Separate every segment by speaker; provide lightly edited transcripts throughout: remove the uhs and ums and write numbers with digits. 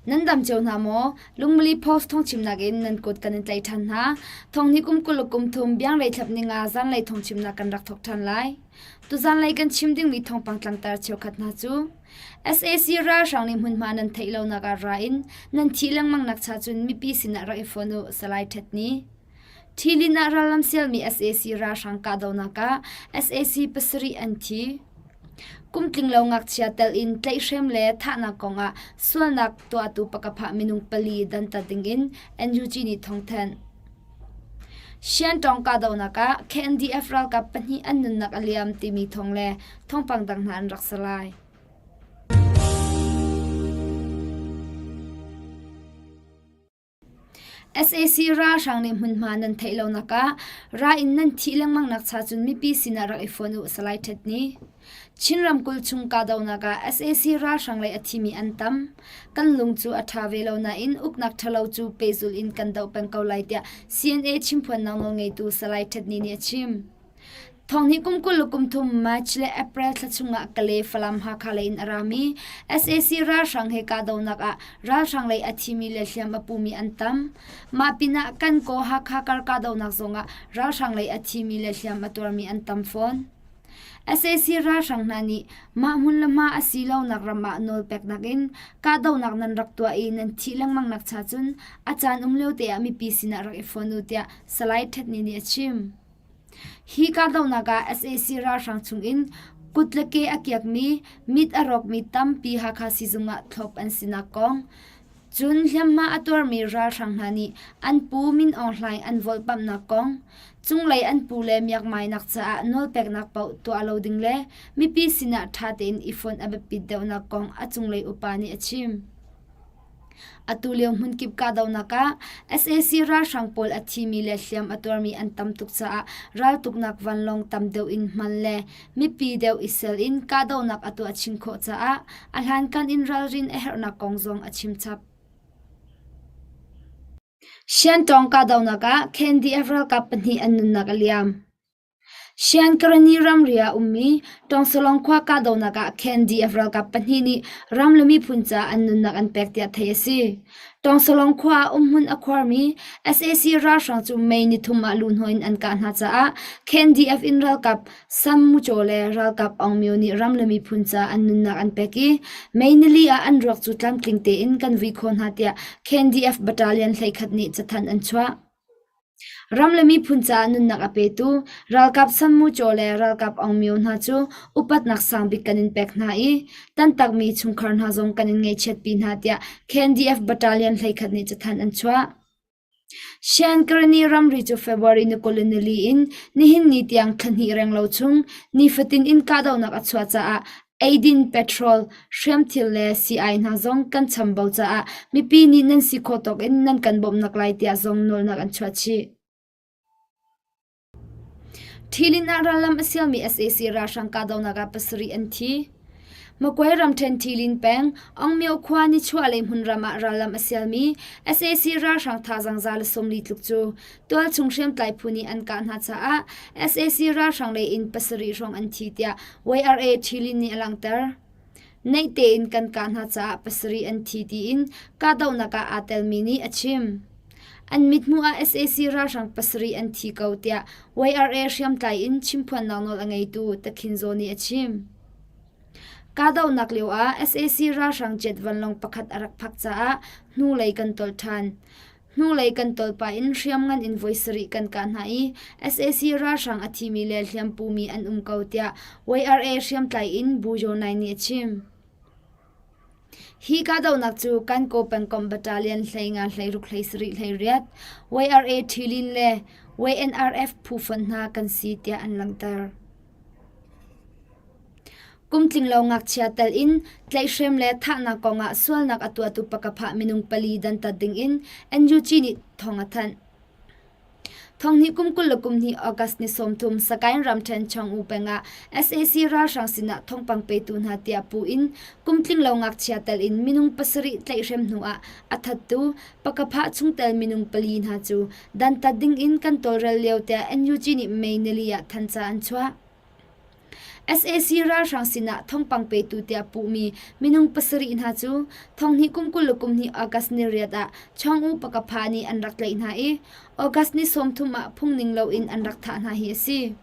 Speaker 1: Nan dam cio hna maw? Lungmili Post thawngchimnak in nan kut kan in tlaih ṭhan hna. Thonghnih kum 20 kum thum bianglei thlap ninga zanlei thawngchimnak kan rak thawk ṭhan lai. Tuzanlei kan chim dingmi thawngpang tlangtar cheukhat hna cu sac ralhrang nih hmunhma nan theih lonak ah ra in nan thih lengmang nak cha cun mipi sinah rak i fon u Salai Htet Ni. Ṭhilin ah rallam sialmi sac ralhrang kahdohnak ah sac pasarih an thi. Kum tlinglo ngakchia tel in tlaihhrem le thahnak kongah sualnak tuahtu pakapha minung pali dantat dingin NUG nih thawngthanh. Siantawng kahdohnak ah KNDF ralkap pahnih an nunnak a liam timi thawng le thawngpang dang hna an rak si lai. Sac ralhrang nih hmunhma nan theih lonak ah ra in nan thih lengmang nak cha cun mipi sinah rak i fon u Salai Htet Ni. Chin ramkulh chung kahdohnak ah sac ralhrang lei a thimi an tam. Kan lung cu a ṭha ve lo nain uknak ṭhalo cu pehzulh in kan doh peng ko lai tiah CNA chimphuannak nawlngeitu Salai Htet Ni nih a chim. Thonghnih kum 20 le kum thum March le April thla chungah Kale, Falam, Hakha lei in a rami sac ralhrang he kahdohnak ah ralhrang lei a thimi le hliam a pumi an tam. Mah pinah Kankaw Hakha kar kahdohnak zongah ralhrang lei a thimi le hliam a tuarmi an tam fawn. Sac ralhrang hna nih mah hmun le hma a si lonak ram ah nawlpeknak in kahdohnak nan rak tuah i nan thih lengmang nak cha cun a caan um lio te ah mipi sinah rak i fon u tiah Salai Htet Ni nih a chim. Hi kahdohnak ah sac ralhrang chungin kut le ke a kiakmi, mit a rawkmi tampi Hakha siizung ah thlop an sinak kong, cun hliamhma a tuarmi ralhrang hna nih an pu Min Aung Hlaing an volhpamhnak kong, cunglei an pu le miakmainak caah nawlpeknak paoh tuah lo ding le mipi sinah ṭha tein i fonh a biapit deuhnak kong a cunglei upa nih a chim. Atu lio hmunkip kahdohnak ah sac ralhrang pawl a thimi le hliam a tuarmi an tam tuk caah raltuknak vanlawng tam deuh in hman le mipi deuh i sel in kahdohnak a tuah chin khawh caah a hlankan in ralrin a herhnak kong zong a chim chap. Siantawng kahdohnak ah KNDF ralkap pahnih an nunnak a liam. Siankarani ramri ah ummi Tawngsalong khua kahdohnak ah KNDF ralkap pahnih nih ram le miphun caah an nunnak an pek tiah theih a si. Tawngsalong khua ah umhmun a khuarmi sac ralhrang cu May nithum ah luhhnawh in an kah hna caah KNDF in ralkap Sam Mucaw le ralkap Aung Myo nih ram le miphun caah an nunnak an pek i May nili ah an ruak cu tlamtling tein kan vui khawh hna tiah KNDF Battalion 11 nih cathanh an chuah. Ram le miphun caah nunnak a petu ralkap Sanmu Caw le ralkap Aung Myo hna cu upatnak sangbik kan in pek hna i tantakmi chungkhar hna zong kan in ngaihchiatpi hna tiah KNDF Battalion 11 nih cathanh an chuah. Shan-Karani ramri cu February ni 24 in nihin ni tiang thla hnih renglo chung nifatin in kahdohnak a chuah caah Eidin, petrol, hriamthil le sii-ai hna zong kan chambau caah mipi nih nan si khawh tawk in nan kan bawmhnak lai tiah zong nawlnak an chuah chih. Ṭhilin ah rallam a sialmi sac ralhrang kahdohnak ah pasarih an thi. Magway ramṭhen Ṭhilin peng, Aungmyo khua nichuahlei hmunram ah rallam a sialmi sac ralhrang thazaang 140 tluk cu tualchung hriamtlai phu nih an kah hna caah sac ralhrang lei in pasarih hrawng an thi tiah YRA Ṭhilin nih a langhter. Naih tein kan kah hna caah pasarih an thi tiin kahdohnak ah aa telmi nih a chim. An mithmuh ah sac ralhrang pasarih an thi ko tiah YRA hriamtlai in chimphuannak nawl a ngeitu Takhin Zaw nih a chim. Kahdohnak lioah sac ralhrang jet vanlawng pakhat a rak phak caah hnulei kan tolh ṭhan. Hnulei kan tolpah in hriamngan in voi sarih kan kah hna i sac ralhrang a thimi le hliampumi an um ko tiah YRA hriamtlai in Bu Yaw Naing nih a chim. Hi kahdohnak cu Kankaw pengkomh battalion 15 16 17 18 YRA Ṭhilin le YNRF phu fonh hna kan si tiah an langhter. Kum tlinglo ngakchia tel in tlaihhrem le thahnak kongah sualnak a tuahtu pakaphah minung pali dantat dingin NUG nih thawng a thanh. Thonghnih kum 21 August ni 30 Sagaing ramṭhen Chong-u peng ah sac ralhrang sinah thawngpang petu hna tiah puh in kum tlinglo ngakchia tel in minung pasarih tlaihhrem hnu ah a thattu pakaphah chungtel minung pali hna cu dantat dingin kan tawlrel lio tiah NUG nih May nili ah thanca an chuah. Sac ralhrang sinah thawngpang petu tiah puhmi minung pasarih hna cu thonghnih kum 22 August ni riat ah Chawng-U Pakapha nih an rak tlaih hna i August ni 30 ah phungning loin an rak thah hna hi a si.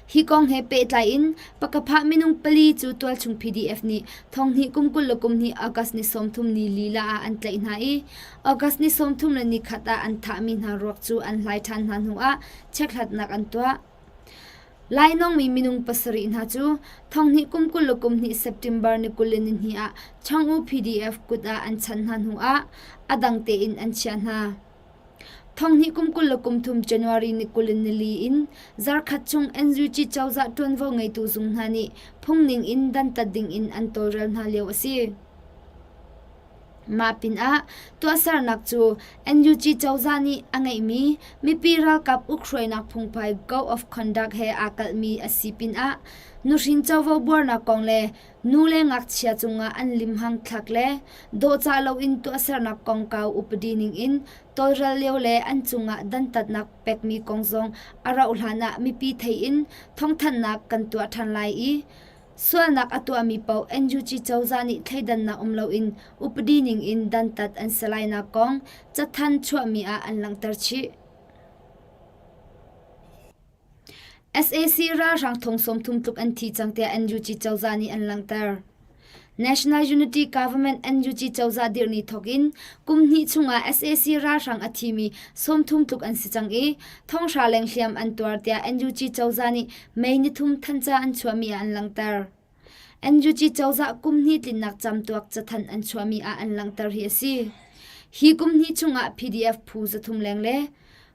Speaker 1: Hi kong he pehtlai in Pakapha minung pali cu tualchung PDF nih thonghnih kum 22 August ni 30 ni lila ah an tlaih hna i August ni 31 ah an thahmi hna ruak cu an hlai ṭhan hna hnuah chekhlatnak an tuah. Lainawngmi minung pasarih hna cu thonghnih kum 22 September ni 22 ah Chawng-U PDF kut ah an chanh hna hnuah a dang tein an chiah hna. Thonghnih kum 23 January ni 24 in zarkhat chung NUG cozah ṭuanvo ngeitu zung hna nih phungning in dantat ding in an tawlrel hna lio a si. Mah pinah tuahsernak cu NUG cozah nih a ngeihmi mipi ralkap ukhruainak phungphai Code of Conduct he aa kalhmi a si pinah nuhrin covo buarnak kong le nu le ngakchia cungah an limhang thlak le dawhcah loin tuahsernak kongkau upadi ningin tawlrel lio le an cungah dantatnak pekmi kong zong a rauhhlan ah mipi thei in thawngthanhnak kan tuah ṭhan lai i sualnak a tuahmi paoh NUG cozah nih thleidannak um loin upadi ningin dantat an si lainak kong cathanh chuahmi ah an langhter chih. Sac ralhrang thong 30 tluk an thi cang tiah NUG cozah nih an langhter. National Unity Government NUG cozah dirh ni thawk in kum hnih chungah sac ralhrang a thimi 30 tluk an si cang i thonghra leng hliam an tuar tiah NUG cozah nih May nithum thanca an chuahmi ah an langhter. NUG cozah kum hnih tlinnak camtuak cathanh an chuahmi ah an langhter hi a si. Hi kum hnih chungah PDF phu 300 leng le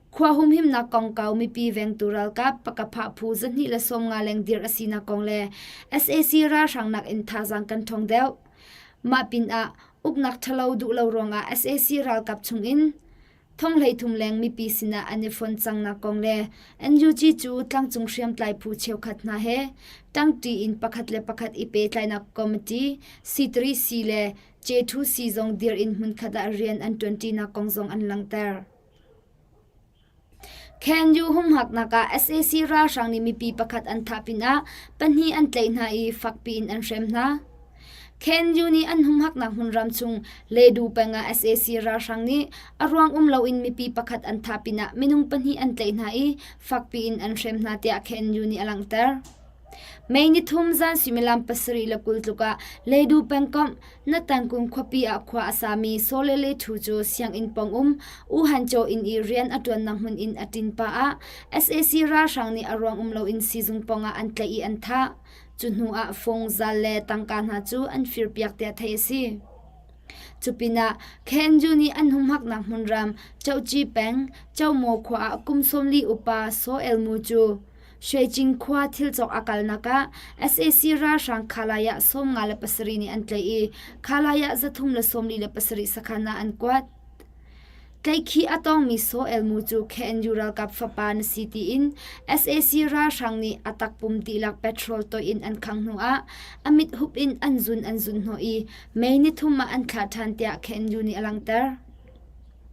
Speaker 1: Khua humhimnak kongkau mipi vengtu ralkap pakaphah phu 250 leng dirh a sinak kong le sac ralhrang nakin thazaang kan ṭhawng deuh. Mah pinah uknak ṭhalo duh lo ruangah sac ralkap chungin thong 33 leng mipi sinah an i fon cangnak kong le NUG cu tlangcung hriamtlai phu cheukhat hna he ṭangṭi in pakhat le pakhat i pehtlainak committee C3C le J2C zong dir in hmunkhat ah rian an ṭuanṭinak kong zong an langhter. KNU humhaknak ah sac ralhrang nih mipi pakhat an thah pinah pahnih an tlaih hna i fakpi in an hrem hna. KNU nih an humhaknak hmunram chung Ledu peng ah sac ralhrang nih a ruang um loin mipi pakhat an thah pinah minung pahnih an tlaih hna i fakpi in an hrem hna tiah KNU nih a langhter. May nithum zan suimilam 7:20 tluk ah Leidu pengkomh Natangkung khuapi ah khua a sami Sole Le Thu cu sianginn pawng um U Han Kyaw inn i rian a ṭuannak hmun in a ṭin pah ah sac ralhrang nih a ruang um loin siizung pawng ah an tlaih i an thah. Cu hnu ah fung, zal le tangka hna cu an firpiak tiah theih a si. Cupinah KNU nih an humhaknak hmunram Chohci peng Chomaw khua ah kum 40 upa Saw El Mu cu Shuaicing khua thil cawk a kalnak ah sac ralhrang Khalai ah 57 nih an tlaih i Khalai ah 347 sakhan ah an kuat. Tlaihkhih a tongmi Saw El Mu cu KNU ralkap fapa na si tiin sac ralhrang nih a takpum dihlak petrol toih in an khangh hnu ah a mit hup in an zun an zun hnawh i May nithum ah an thlah ṭhan tiah KNU nih a langhter.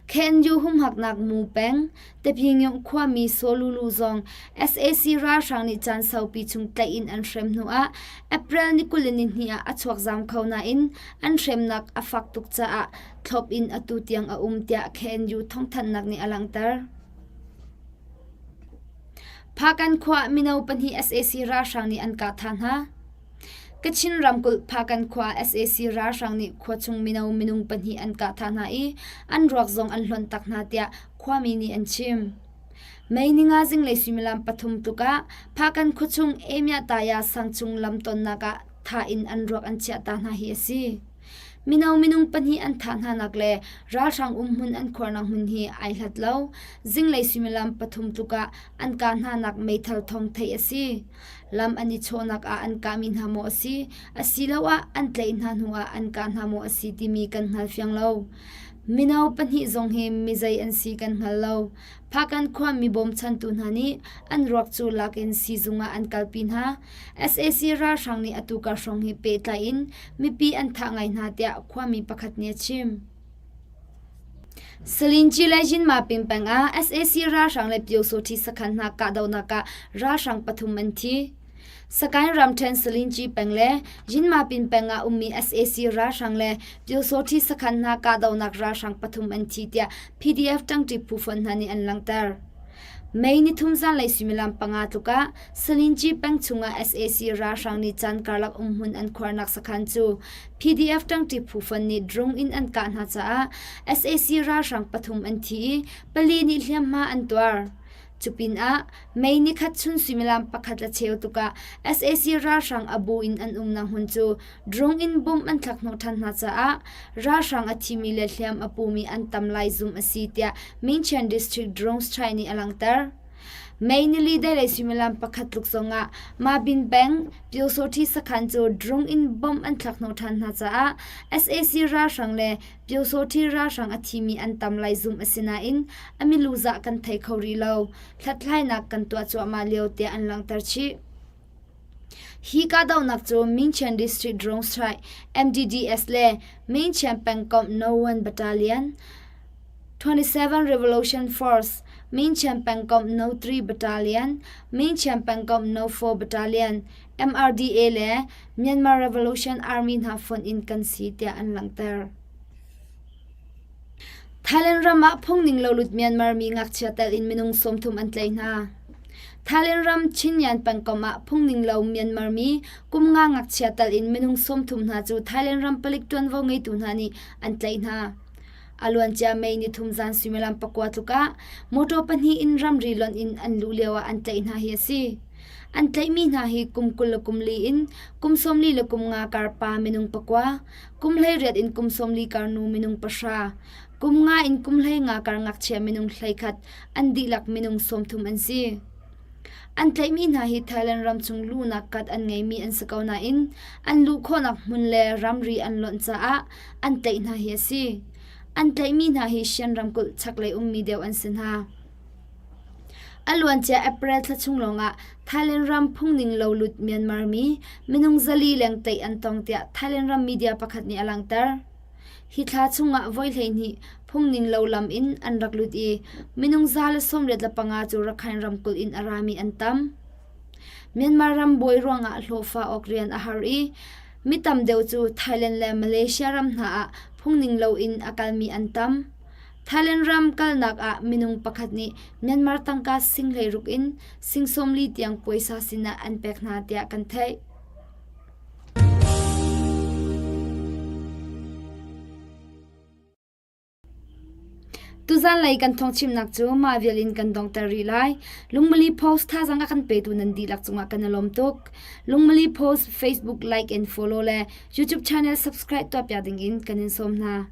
Speaker 1: KNU humhaknak mu peng Tapyingyung khuami Sawlulu zong sac ralhrang nih caan saupi chung tlaih in an hrem hnu ah April ni 22 ah a chuak zam kho nain an hremnak a fak tuk caah thlop in atu tiang a um tiah KNU thawngthanhnak nih a langhter. Phakan khua mino pahnih sac ralhrang nih an kah thah hna. Kachin ramkulh Phakan khua sac ralhrang nih khuachung mino minung pahnih an kah thah hna i an ruak zong an hlonh tak hna tiah khuami nih an chim. May ninga zinglei suimilam pathum tluk ah Phakan khuachung Emyataya sangchung lamtonnak ah thah in an ruak an chiah ta hna hi a si. Mino minung pahnih an thah hnanak le ralhrang umhmun an khuarnak hmun hi ai hlat lo. Zinglei suimilam pathum tluk ah an kah hnanak meithal thawng theih a si. Lam an i chawhnak ah an kahmi hna maw a si, asiloah an tlaih hna hnuah an kah hna maw a si timi kan hngal fiang lo. Mino pahnih zong hi mizei an si kan hngal lo. Phakan khua mi bawmchantu hna nih an ruak cu lak in siizung ah an kalpi hna. Sac ralhrang nih atu kar hrawng hi pehtlai in mipi an thah ngai hna tiah khuami pakhat nih a chim. Salinci le Yinmapin peng ah sac ralhrang le Pyosawṭhi sakhan hna kahdohnak ah ralhrang pathum an thi. Sagaing ramṭhen Salinci peng le Yinmapin peng ah ummi sac ralhrang le Pyosawṭhi sakhan hna kahdohnak ralhrang pathum an thi tiah PDF ṭangṭi phu fonh hna nih an langhter. May nithum zanlei suimilam panga tluk ah Salinci peng chungah sac ralhrang nih caan karlak umhmun an khuarnak sakhan cu PDF ṭangṭi phu fonh nih drone in an kah hna caah sac ralhrang pathum an thi i pali nih hliamhma an tuar. Cupinah May nikhat chun suimilam pakhat le cheu tukah sac ralhrang a bu in an umnak hmun cu drone in bomb an thlak hnawh ṭhan hna caah ralhrang a thimi le hliam a pumi an tam lai zumh a si tiah Mingchian District Drone Strike nih a langhter. May nili deilei suimilam pakhat tluk zongah Mabin peng Pyosawṭhi sakhan cu drone in bomb an thlak hnawh ṭhan hna caah sac ralhrang le Pyosawṭhi ralhrang a thimi an tam lai zumh a si nain a milu zah kan thei kho rih lo. Hlathlainak kan tuah cuahmah lio tiah an langhter chih. Hi kahdohnak cu Mingchian District Drone Strike MDDS le Mingchian pengkomh No. 1 Battalion, 27 Revolution Force, Mingchian pengkomh No. 3 Battalion, Mingchian pengkomh No. 4 Battalion, MRDA le Myanmar Revolution Army hna fonh in kan si tiah an langhter. Thailand ram ah phungning lo lut Myanmar mi ngakchia tel in minung 30 an tlaih hna. Thailand ram Chinyan pengkomh ah phungning lo Myanmar mi kum nga ngakchia tel in minung 30 hna cu Thailand ram palik ṭuanvo ngeitu hna nih an tlaih hna. A luancia May nithum zan suimilam pakua tluk ah motor pahnih in ramri lonh in an luh lio ah an tlaih hna hi a si. An tlaihmi hna hi kum 20 le kum li in kum 40 le kum nga kar pa minung pakua, kum 18 in kum 40 kar nu minung pahra, kum nga in kum 15 kar ngakchia minung 11 an dihlak minung 30 an si. An tlaihmi hna hi Thailand ram chung luhnak kat an ngeimi an si ko nain an luh khawhnak hmun le ramri an lonh caah an tlaih hna hi a si. An tlaihmi hna hi Shan ramkulh chaklei ummi deuh an si hna. A luancia April thla chung lawngah Thailand ram phungning lo lut Myanmar mi minung zali leng tlaih an tong tiah Thailand ram media pakhat nih a langhter. Hi thla chungah voi 12 phungning lo lam in an rak lut i minung 185 cu Rakhine ramkulh in a rami an tam. Myanmar ram buai ruangah hlawhfa awk rian a har i mi tam deuh cu Thailand le Malaysia ram hna ah phungning loin a kalmi an tam. Thailand ram kalnak ah minung pakhat nih Myanmar tangka sing 16 in sing 40 tiang puaisa sinah an pek hna tiah kan theih. Tuzanlei kan thawngchimnak cu mah vial in kan dongter rih lai. Lungmali Post thazaang a kan petu nan dihlak cungah kan i lawm tuk. Lungmali Post Facebook like and follow le YouTube channel subscribe tuahpiak ding in kan in sawm hna.